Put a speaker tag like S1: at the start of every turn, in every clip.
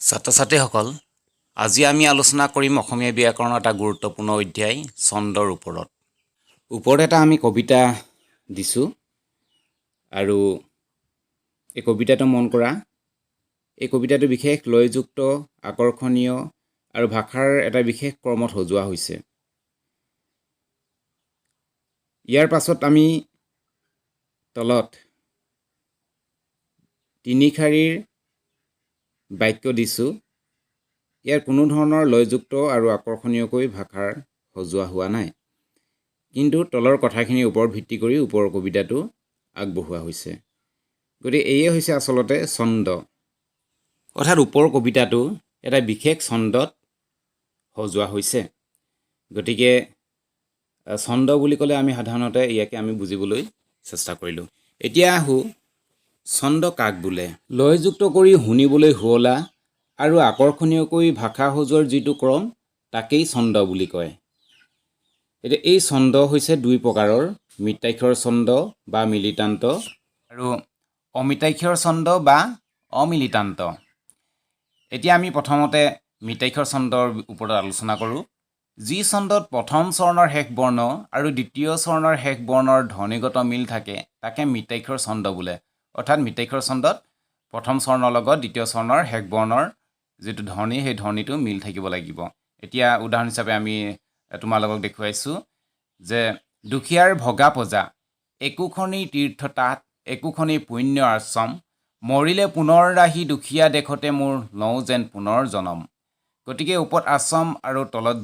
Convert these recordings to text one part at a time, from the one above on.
S1: ছাত্ৰ ছাত্ৰীসকল, আজি আমি আলোচনা কৰিম অসমীয়া ব্যাকৰণৰ এটা গুৰুত্বপূৰ্ণ অধ্যায় ছন্দৰ ওপৰত। ওপৰত এটা আমি কবিতা দিছোঁ আৰু এই কবিতাটো মন কৰা। এই কবিতাটো বিশেষ লয়যুক্ত, আকৰ্ষণীয় আৰু ভাষাৰ এটা বিশেষ ক্ৰমত সজোৱা হৈছে। ইয়াৰ পাছত আমি তলত তিনি শাৰীৰ বাক্য দিছোঁ। ইয়াৰ কোনো ধৰণৰ লয়যুক্ত আৰু আকৰ্ষণীয়কৈ ভাষাৰ সজোৱা হোৱা নাই, কিন্তু তলৰ কথাখিনিৰ ওপৰত ভিত্তি কৰি ওপৰৰ কবিতাটো আগবঢ়োৱা হৈছে। গতিকে এয়ে হৈছে আচলতে ছন্দ, অৰ্থাৎ ওপৰৰ কবিতাটো এটা বিশেষ ছন্দত সজোৱা হৈছে। গতিকে ছন্দ বুলি ক'লে আমি সাধাৰণতে ইয়াকে আমি বুজিবলৈ চেষ্টা কৰিলোঁ। এতিয়া আহোঁ, ছন্দ কাক বোলে? লয়যুক্ত কৰি শুনিবলৈ শুৱলা আৰু আকৰ্ষণীয়কৈ ভাষা সজোৱাৰ যিটো ক্ৰম, তাকেই ছন্দ বুলি কয়। এতিয়া এই ছন্দ হৈছে দুই প্ৰকাৰৰ, মিতাক্ষৰ ছন্দ বা মিলিতান্ত আৰু অমিতাক্ষৰ ছন্দ বা অমিলিতান্ত। এতিয়া আমি প্ৰথমতে মিতাক্ষৰ ছন্দৰ ওপৰত আলোচনা কৰোঁ। যি ছন্দত প্ৰথম চৰণৰ শেষ বৰ্ণ আৰু দ্বিতীয় চৰণৰ শেষ বৰ্ণৰ ধ্বনিগত মিল থাকে, তাকে মিতাক্ষৰ ছন্দ বোলে। অৰ্থাৎ মিতাক্ষৰ ছন্দত প্ৰথম চৰণৰ লগত দ্বিতীয় চৰণৰ শেষ বৰ্ণৰ যিটো ধ্বনি, সেই ধ্বনিটো মিল থাকিব লাগিব। এতিয়া উদাহৰণ হিচাপে আমি তোমালোকক দেখুৱাইছোঁ যে দুখীয়াৰ ভগা পজা, একোখনি তীৰ্থ তাত, একোখনি পুণ্য আশ্ৰম, মৰিলে পুনৰ আহি দুখীয়া দেশতে মোৰ লওঁ যেন পুনৰ জনম। গতিকে ওপৰত আশ্ৰম আৰু তলত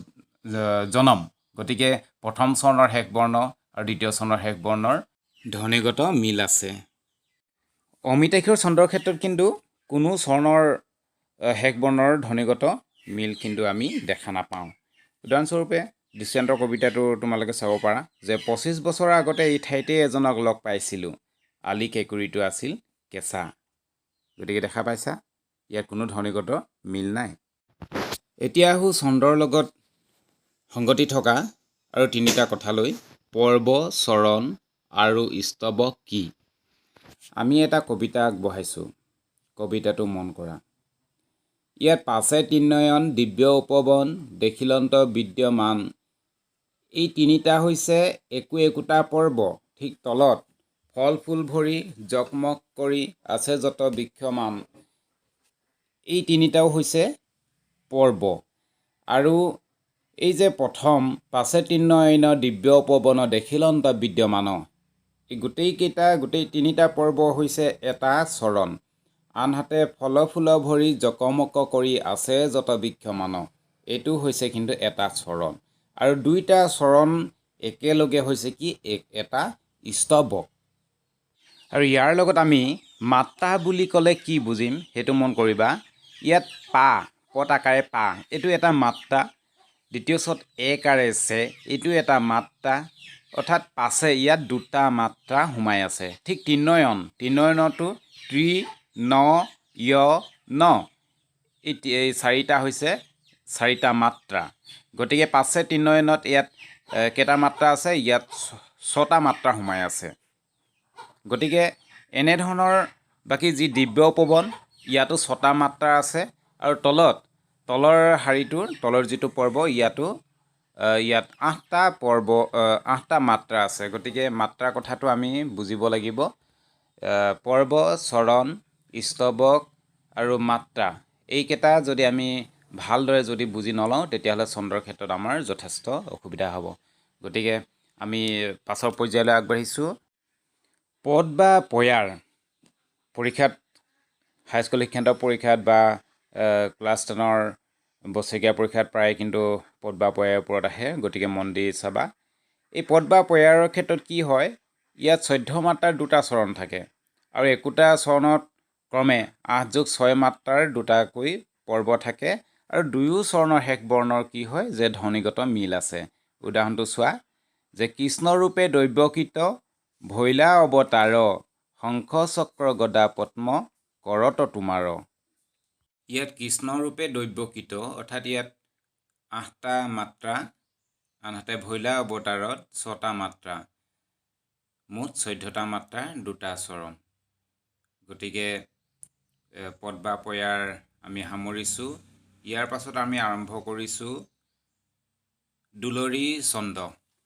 S1: জনম। গতিকে প্ৰথম চৰণৰ শেষ বৰ্ণ আৰু দ্বিতীয় চৰণৰ শেষ বৰ্ণৰ ধ্বনিগত মিল আছে। অমিতাক্ষৰ ছন্দৰ ক্ষেত্ৰত কিন্তু কোনো চৰণৰ শেষ বৰ্ণৰ ধ্বনিগত মিল কিন্তু আমি দেখা নাপাওঁ। উদাহৰণস্বৰূপে দৃষ্টান্তৰ কবিতাটো তোমালোকে চাব পাৰা যে 25 বছৰৰ আগতে এই ঠাইতেই এজনক লগ পাইছিলোঁ, আলি কেঁকুৰিটো আছিল কেঁচা। গতিকে দেখা পাইছা, ইয়াত কোনো ধ্বনিগত মিল নাই। এতিয়া আহোঁ ছন্দৰ লগত সংগতি থকা আৰু তিনিটা কথালৈ, পৰ্ব, চৰণ আৰু স্তৱক কি? আমি এটা কবিতা আগবঢ়াইছোঁ। কবিতাটো মন কৰা। ইয়াত পাছে ত্ৰিনয়ন দিব্য উপবন দেখিলন্ত বিদ্যমান, এই তিনিটা হৈছে একো একোটা পৰ্ব। ঠিক তলত ফল ফুল ভৰি জকমক কৰি আছে যত বৃক্ষমান, এই তিনিটাও হৈছে পৰ্ব। আৰু এই যে প্ৰথম পাছে ত্ৰিনয়ন দিব্য উপবন দেখিলন্ত বিদ্যমান, এই গোটেইকেইটা, গোটেই তিনিটা পৰ্ব হৈছে এটা চৰণ। আনহাতে ফল ফুল ভৰি জকমক কৰি আছে যত বৃক্ষমান, এইটো হৈছে কিন্তু এটা চৰণ। আৰু দুইটা চৰণ একেলগে হৈছে কি এটা স্তৱক। আৰু ইয়াৰ লগত আমি মাত্ৰা বুলি ক'লে কি বুজিম, সেইটো মন কৰিবা। ইয়াত পা, পদ আকাৰে পা, এইটো এটা মাত্ৰা। দ্বিতীয় চত একাৰে চে, এইটো এটা মাত্ৰা। অৰ্থাৎ পাছে ইয়াত দুটা মাত্ৰা সোমাই আছে। ঠিক ত্ৰিনয়ন, ত্ৰিনয়নতো ত্ৰি ন য় ন, এই চাৰিটা হৈছে চাৰিটা মাত্ৰা। গতিকে পাছে ত্ৰিনয়নত ইয়াত কেইটা মাত্ৰা আছে? ইয়াত ছটা মাত্ৰা সোমাই আছে। গতিকে এনেধৰণৰ বাকী যি দিব্য উপবন, ইয়াতো ছটা মাত্ৰা আছে। আৰু তলৰ শাৰীটোৰ তলৰ যিটো পৰ্ব, ইয়াতো ইয়াত আঠটা পৰ্ব, আঠটা মাত্ৰা আছে। গতিকে মাত্ৰাৰ কথাটো আমি বুজিব লাগিব। পৰ্ব, চৰণ, স্তৱক আৰু মাত্ৰা, এইকেইটা যদি আমি ভালদৰে যদি বুজি নলওঁ, তেতিয়াহ'লে ছন্দৰ ক্ষেত্ৰত আমাৰ যথেষ্ট অসুবিধা হ'ব। গতিকে আমি পাছৰ পৰ্যায়লৈ আগবাঢ়িছোঁ। পদ বা পয়াৰ পৰীক্ষাত, হাইস্কুল শিক্ষান্ত পৰীক্ষাত বা ক্লাছ 10ৰ বছৰেকীয়া পৰীক্ষাত প্ৰায় কিন্তু পদ বা পয়াৰৰ ওপৰত আহে। গতিকে মন দি চাবা। এই পদ বা পয়াৰৰ ক্ষেত্ৰত কি হয়? ইয়াত 14 মাত্ৰাৰ দুটা চৰণ থাকে আৰু একোটা চৰণত ক্ৰমে 8 যোগ 6 মাত্ৰাৰ দুটাকৈ পৰ্ব থাকে। আৰু দুয়ো চৰণৰ শেষ বৰ্ণৰ কি হয় যে ধ্বনিগত মিল আছে। উদাহৰণটো চোৱা যে কৃষ্ণৰূপে দৈৱকৃত ভৈলা অৱতাৰ, শংখ চক্ৰ গদা পদ্ম কৰত তোমাৰ। ইয়াত কৃষ্ণৰূপে দৈৱকৃত, অৰ্থাৎ ইয়াত আঠটা মাত্ৰা, আনহাতে ভৈলা অৱতাৰত ছটা মাত্ৰা, মুঠ 14টা মাত্ৰাৰ দুটা চৰণ। গতিকে পদ বা পয়াৰ আমি সামৰিছোঁ। ইয়াৰ পাছত আমি আৰম্ভ কৰিছোঁ দুলৰি ছন্দ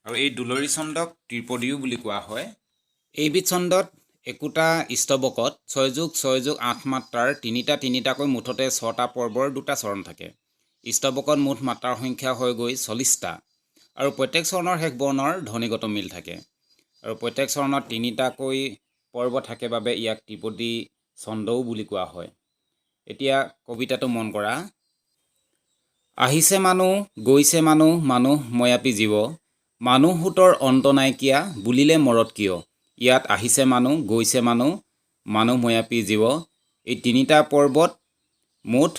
S1: আৰু এই দুলৰি ছন্দক ত্ৰিপদীও বুলি কোৱা হয়। এইবিধ ছন্দত একোটা স্তৱকত 6 যোগ 6 যোগ 8 মাত্ৰাৰ তিনিটা তিনিটাকৈ মুঠতে ছটা পৰ্বৰ দুটা চৰণ থাকে। স্তৱকত মুঠ মাত্ৰাৰ সংখ্যা হয়গৈ 40টা আৰু প্ৰত্যেক চৰণৰ শেষ বৰ্ণৰ ধ্বনিগত মিল থাকে আৰু প্ৰত্যেক চৰণত তিনিটাকৈ পৰ্ব থাকে বাবে ইয়াক ত্ৰিপদী ছন্দও বুলি কোৱা হয়। এতিয়া কবিতাটো মন কৰা। আহিছে মানুহ, গৈছে মানুহ, মানুহ ময়াপি জীৱ, মানুহ সোঁতৰ অন্ত নাইকিয়া, বুলিলে মৰত কিয়? ইয়াত আহিছে মানুহ, গৈছে মানুহ, মানুহ ময়াপি জীৱ, এই তিনিটা পৰ্বত মুঠ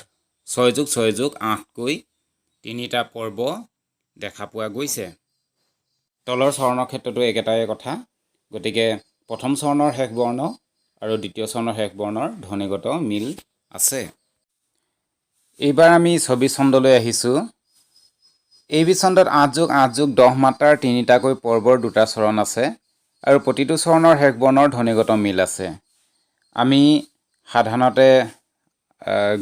S1: 6 যোগ 6 যোগ 8কৈ তিনিটা পৰ্ব দেখা পোৱা গৈছে। তলৰ চৰণৰ ক্ষেত্ৰতো একেটাই কথা। গতিকে প্ৰথম চৰণৰ শেষ বৰ্ণ আৰু দ্বিতীয় চৰণৰ শেষ বৰ্ণৰ ধ্বনিগত মিল আছে। এইবাৰ আমি ছবি ছন্দলৈ আহিছোঁ। এইবিধ ছন্দত 8 যোগ 8 যোগ 10 মাত্ৰাৰ তিনিটাকৈ পৰ্বৰ দুটা চৰণ আছে আৰু প্ৰতিটো চৰণৰ শেষ বৰ্ণৰ ধ্বনিগত মিল আছে। আমি সাধাৰণতে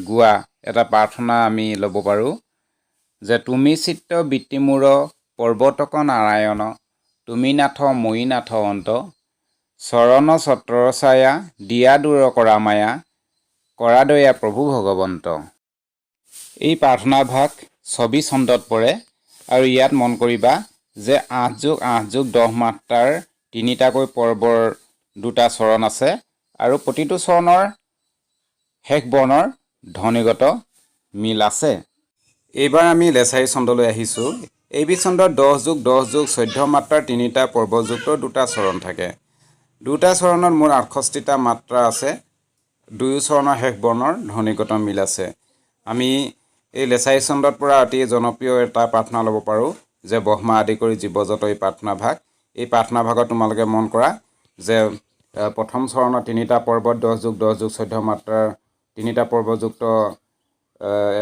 S1: গোৱা এটা প্ৰাৰ্থনা আমি ল'ব পাৰোঁ যে তুমি চিত্ত বৃত্তি মোৰ প্ৰবৰ্তক নাৰায়ণ, তুমি নাথ ময়ী নাথ অন্ত, চৰণ ছত্ৰৰ ছায়া দিয়া দূৰ কৰা মায়া, কৰা দয়া প্ৰভু ভগৱন্ত। এই প্ৰাৰ্থনা ভাগ ছবি ছন্দত পৰে আৰু ইয়াত মন কৰিবা যে 8 যোগ 8 যোগ 10 মাত্ৰাৰ তিনিটাকৈ পৰ্বৰ দুটা চৰণ আছে আৰু প্ৰতিটো চৰণৰ শেষ বৰ্ণৰ ধ্বনিগত মিল আছে। এইবাৰ আমি লেচাৰী ছন্দলৈ আহিছোঁ। এইবিধ ছন্দত 10 যোগ 10 যোগ 14 মাত্ৰাৰ তিনিটা পৰ্বযুক্ত দুটা চৰণ থাকে। দুটা চৰণত মুঠ 68টা মাত্ৰা আছে। দুয়ো চৰণৰ শেষ বৰ্ণৰ ধ্বনিগত মিল আছে। আমি এই লেচাৰী ছন্দত পৰা অতি জনপ্ৰিয় এটা প্ৰাৰ্থনা ল'ব পাৰোঁ যে ব্ৰহ্মা আদি কৰি জীৱজত, এই প্ৰাৰ্থনা ভাগ। এই প্ৰাৰ্থনা ভাগত তোমালোকে মন কৰা যে প্ৰথম চৰণত তিনিটা পৰ্বত 10 যোগ 10 যোগ 14 মাত্ৰাৰ তিনিটা পৰ্বযুক্ত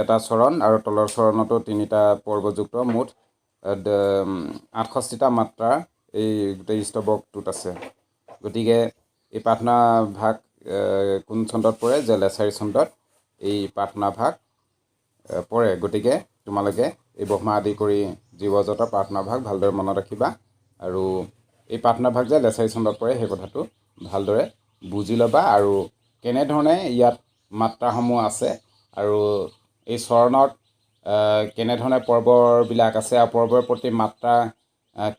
S1: এটা চৰণ আৰু তলৰ চৰণতো তিনিটা পৰ্বযুক্ত মুঠ 68টা মাত্ৰা এই গোটেই স্তৱকটোত আছে। গতিকে এই প্ৰাৰ্থনা ভাগ কোন ছন্দত পৰে যে লেচাৰী ছন্দত এই প্ৰাৰ্থনা ভাগ পৰে। গতিকে তোমালোকে এই ব্ৰহ্মা আদি কৰি জীৱজতৰ প্ৰাৰ্থনা ভাগ ভালদৰে মনত ৰাখিবা আৰু এই প্ৰাৰ্থনা ভাগ যে লেচাৰী ছন্দত পৰে, সেই কথাটো ভালদৰে বুজি ল'বা আৰু কেনেধৰণে ইয়াত মাত্ৰাসমূহ আছে আৰু এই চৰণত কেনেধৰণে পৰ্ববিলাক আছে আৰু পৰ্বৰ প্ৰতি মাত্ৰা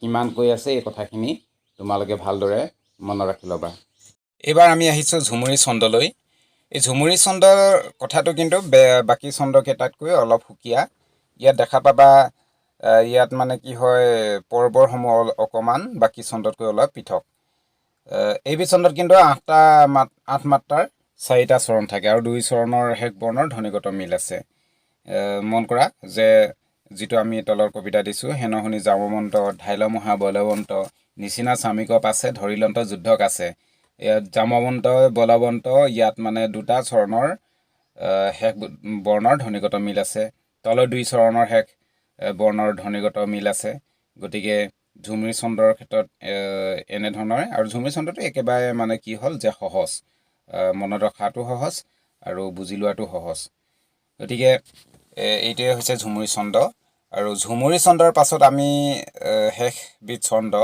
S1: কিমানকৈ আছে, এই কথাখিনি তোমালোকে ভালদৰে মনত ৰাখি ল'বা। এইবাৰ আমি আহিছোঁ ঝুমুৰি ছন্দলৈ। এই ঝুমুৰি ছন্দৰ কথাটো কিন্তু বাকী ছন্দকেইটাতকৈ অলপ সুকীয়া। ইয়াত দেখা পাবা, ইয়াত মানে কি হয়, পৰ্বৰসমূহ অকণমান বাকী ছন্দতকৈ অলপ পৃথক। এইবিধ ছন্দত কিন্তু 8 মাত্ৰাৰ চাৰিটা চৰণ থাকে আৰু দুই চৰণৰ শেষ বৰ্ণৰ ধ্বনিগত মিল আছে। মন কৰা যে যিটো আমি তলৰ কবিতা দিছোঁ, হেন শুনি জামৱন্ত ধাইল মহা বলৱন্ত, নিচিনা স্বামীক পাছে ধৰিলন্ত যুদ্ধক আছে। ইয়াত জামৱন্ত বলৱন্ত, ইয়াত মানে দুটা চৰণৰ শেষ বৰ্ণৰ ধ্বনিগত মিল আছে। তলৰ দুই চৰণৰ শেষ বৰ্ণৰ ধ্বনিগত মিল আছে। গতিকে ঝুমুৰি ছন্দৰ ক্ষেত্ৰত এনেধৰণৰে আৰু ঝুমুৰি ছন্দটো একেবাৰে মানে কি হ'ল যে সহজ, মনত ৰখাটো সহজ আৰু বুজি লোৱাটো সহজ। গতিকে এইটোৱে হৈছে ঝুমুৰি ছন্দ। আৰু ঝুমুৰি ছন্দৰ পাছত আমি শেষবিধ ছন্দ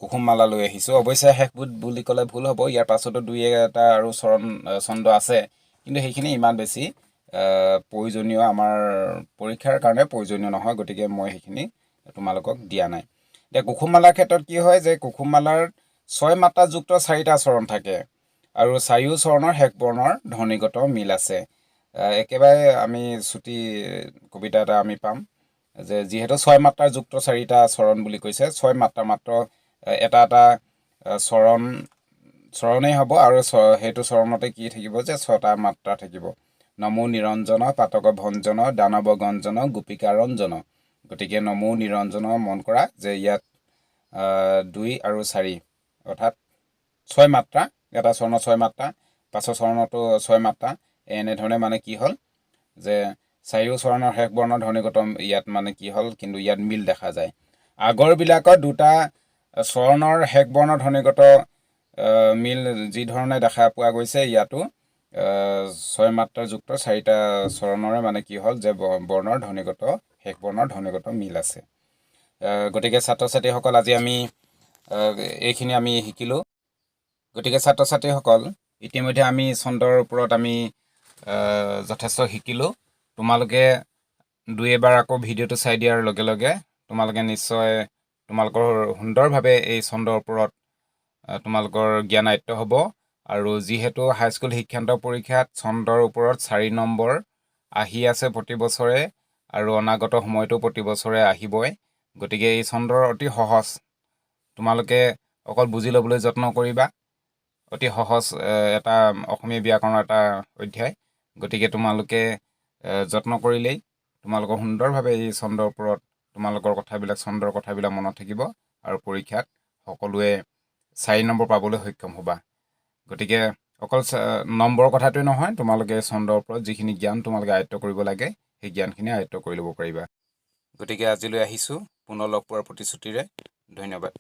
S1: কুসুমমালা লৈ আহিছোঁ। অৱশ্যে শেষবিধ বুলি ক'লে ভুল হ'ব, ইয়াৰ পাছতো দুই এটা আৰু ছন্দ আছে, কিন্তু সেইখিনি ইমান বেছি প্ৰয়োজনীয়, আমাৰ পৰীক্ষাৰ কাৰণে প্ৰয়োজনীয় নহয়। গতিকে মই সেইখিনি তোমালোকক দিয়া নাই। এতিয়া কুসুমমালাৰ ক্ষেত্ৰত কি হয় যে কুসুমমালাৰ ছয় মাত্ৰাযুক্ত চাৰিটা চৰণ থাকে আৰু চাৰিও চৰণৰ শেষ বৰ্ণৰ ধ্বনিগত মিল আছে। একেবাৰে আমি চুটি কবিতা এটা আমি পাম যে যিহেতু ছয় মাত্ৰাযুক্ত চাৰিটা চৰণ বুলি কৈছে, ছয় মাত্ৰা মাত্ৰ এটা এটা চৰণেই হ'ব আৰু সেইটো চৰণতে কি থাকিব যে ছটা মাত্ৰা থাকিব। নমো নিৰঞ্জন পাতক ভঞ্জন দানৱ গঞ্জন গোপিকা ৰঞ্জন। গতিকে নমো নিৰঞ্জন, মন কৰা যে ইয়াত দুই আৰু চাৰি, অৰ্থাৎ ছয় মাত্ৰা, এটা চৰণত ছয় মাত্ৰা, পাছৰ চৰণতো ছয় মাত্ৰা। এনেধৰণে মানে কি হ'ল যে চাৰিও চৰণৰ শেষ বৰ্ণৰ ধ্বনিগত ইয়াত মানে কি হ'ল, কিন্তু ইয়াত মিল দেখা যায়। আগৰবিলাকত দুটা চৰণৰ শেষ বৰ্ণৰ ধ্বনিগত মিল যি ধৰণে দেখা পোৱা গৈছে, ইয়াতো ছয় মাত্ৰাযুক্ত চাৰিটা চৰণৰে মানে কি হ'ল যে বৰ্ণৰ ধ্বনিগত, শেষ বৰ্ণৰ ধ্বনিগত মিল আছে। গতিকে ছাত্ৰ ছাত্ৰীসকল, আজি আমি এইখিনি আমি শিকিলোঁ। গতিকে ছাত্ৰ ছাত্ৰীসকল, ইতিমধ্যে আমি ছন্দৰ ওপৰত আমি যথেষ্ট শিকিলোঁ। তোমালোকে দুই এবাৰ আকৌ ভিডিঅ'টো চাই দিয়াৰ লগে লগে তোমালোকে নিশ্চয় তোমালোকৰ সুন্দৰভাৱে এই ছন্দৰ ওপৰত তোমালোকৰ জ্ঞান আয়ত্ত হ'ব। আৰু যিহেতু হাইস্কুল শিক্ষান্ত পৰীক্ষাত ছন্দৰ ওপৰত 4 নম্বৰ আহি আছে প্ৰতি বছৰে আৰু অনাগত সময়তো প্ৰতি বছৰে আহিবই, গতিকে এই ছন্দৰ অতি সহজ। তোমালোকে অকল বুজি ল'বলৈ যত্ন কৰিবা। অতি সহজ এটা অসমীয়া ব্যাকৰণৰ এটা অধ্যায়। গতিকে তোমালোকে যত্ন কৰিলেই তোমালোকৰ সুন্দৰভাৱে এই ছন্দৰ ওপৰত তোমালোকৰ কথাবিলাক, ছন্দৰ কথাবিলাক মনত থাকিব আৰু পৰীক্ষাত সকলোৱে 4 নম্বৰ পাবলৈ সক্ষম হ'বা। গতিকে অকল নম্বৰৰ কথাটোৱে নহয়, তোমালোকে ছন্দৰ ওপৰত যিখিনি জ্ঞান তোমালোকে আয়ত্ব কৰিব লাগে, সেই জ্ঞানখিনি আয়ত্ব কৰি ল'ব পাৰিবা। গতিকে আজিলৈ আহিছোঁ, পুনৰ লগ পোৱাৰ প্ৰতিশ্ৰুতিৰে। ধন্যবাদ।